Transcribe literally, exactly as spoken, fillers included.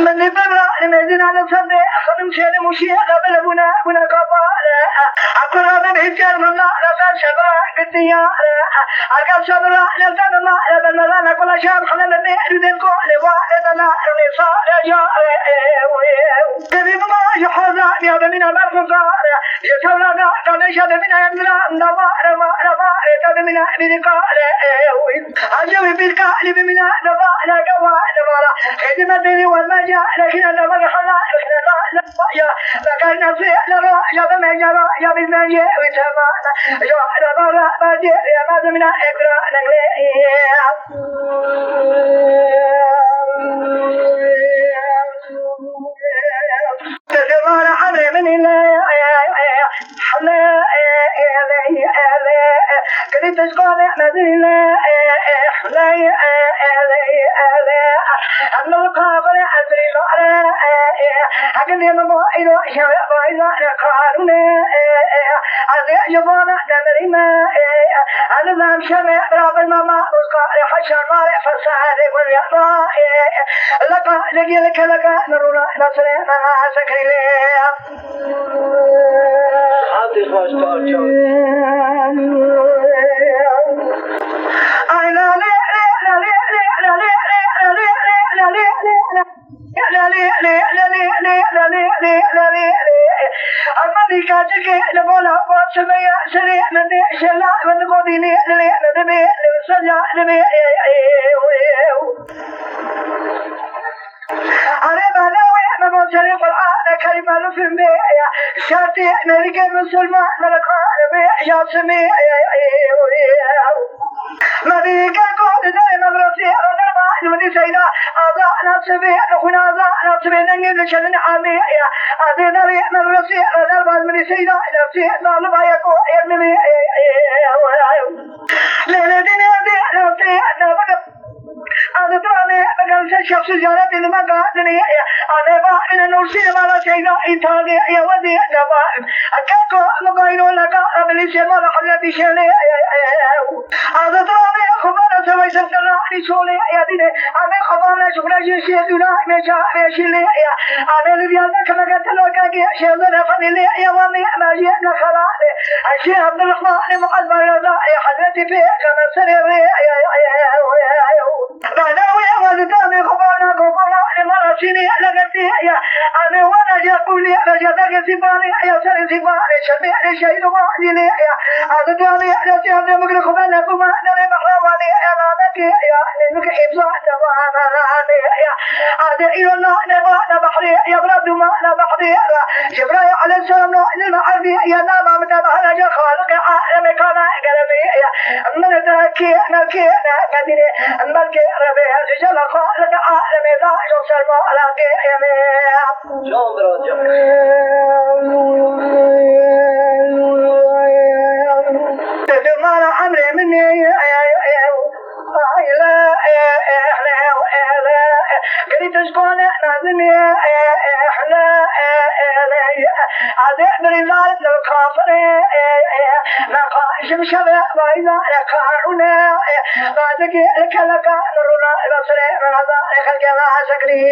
Min li bibra li mêzina li ser dê xenim şêrim û şî re bile bûne, bûne kapare. Akura min hîcer min na re ser şebra gitiya re. Arka şebra ne tanma re ben mezana kula şab xenem me rûdên ko le wa re dana re sa re ya re. Devî min ma ji hoza ya demîna ber xuzare. Ji tewra da da ne ya demîna ya mira da ma re ma re ma re da demîna bîrî ka re. Aje wî bîrka li bimîna deva la deva deva la. Xedime dêrî wan me ca la kîna deva la xala la la la ya. La kayna se la la ya be me ya la ya bi me ye wî tema la. Ya la la la ba ye ya ba de mina ekra la le. Te de mara hane min le. Hatî xweş parça. Arê bala wê me bo serê Qur'an e, kelîme lufin bê ya. Şertê Amerîke Musulman me li xwe be ya simê. Me bî ke ku di derê me bi rastî re derba li winî seyda. Aza nasibê, xwîna aza nasibê, dengê li çelin amê ya. Azê derê me bi rastî re derba li winî seyda. Rastî zaliba ye ku êr nibê. Lê lê dinê dê rastî ne bike. Azê tu amê, bike li ser şexsî ziyaretê li me gatine. Amê ba ine nûrsî mala seyda îtadê ye wedê deba. Keko mugayno leka abilisê mala Hezretî Şêlê. Azê tu amê xubana sewey ser serra î şolê ya dîne. Amê xubana şuxra jê şê dûna mêca mêşîlê ya. Amê li diyar me kemeke telaka gê şêzene fanîlê ya wanî mecî ne xelale. Eşê Abdurrahmanê Muaz Barada ya Hezretî Pêxember serê rê. Bana wê wan di damê xwe bana gobana ê mala çînê legertî ya. Anê wana ya qûlî ya ya dagê sîpanê ya serê sîpanê şemê ê şehîd û mazînê ya. Anê damê ya siyandê migri xwe bana kuma nerê mehrawanê ya namekê ya. Anê migri îmza deva naranê ya. Anê îro nane bana behrê ya bira duma na behrê ya. Cebraîl aleyhisselam no ilme erdî ya nama min de bahara ya Xaliqê alemê kana geremê ya. Min de kê ne kê ne Kadirê, belkê rebe ya Ricala Xaliqê alemê da jo serma alaqê yemê. Can bira can. Te dumara emrê min ê. Ay le, e, e, le, e, le. Gerî tu ji kone mezin ê, e, e, le, e, e, le. Azê birîndar li kafirê, e, e. Naqa jim şeve vayna le karûne, e. Bazikê li keleka li rûna li serê raza li xelkê raşekirî.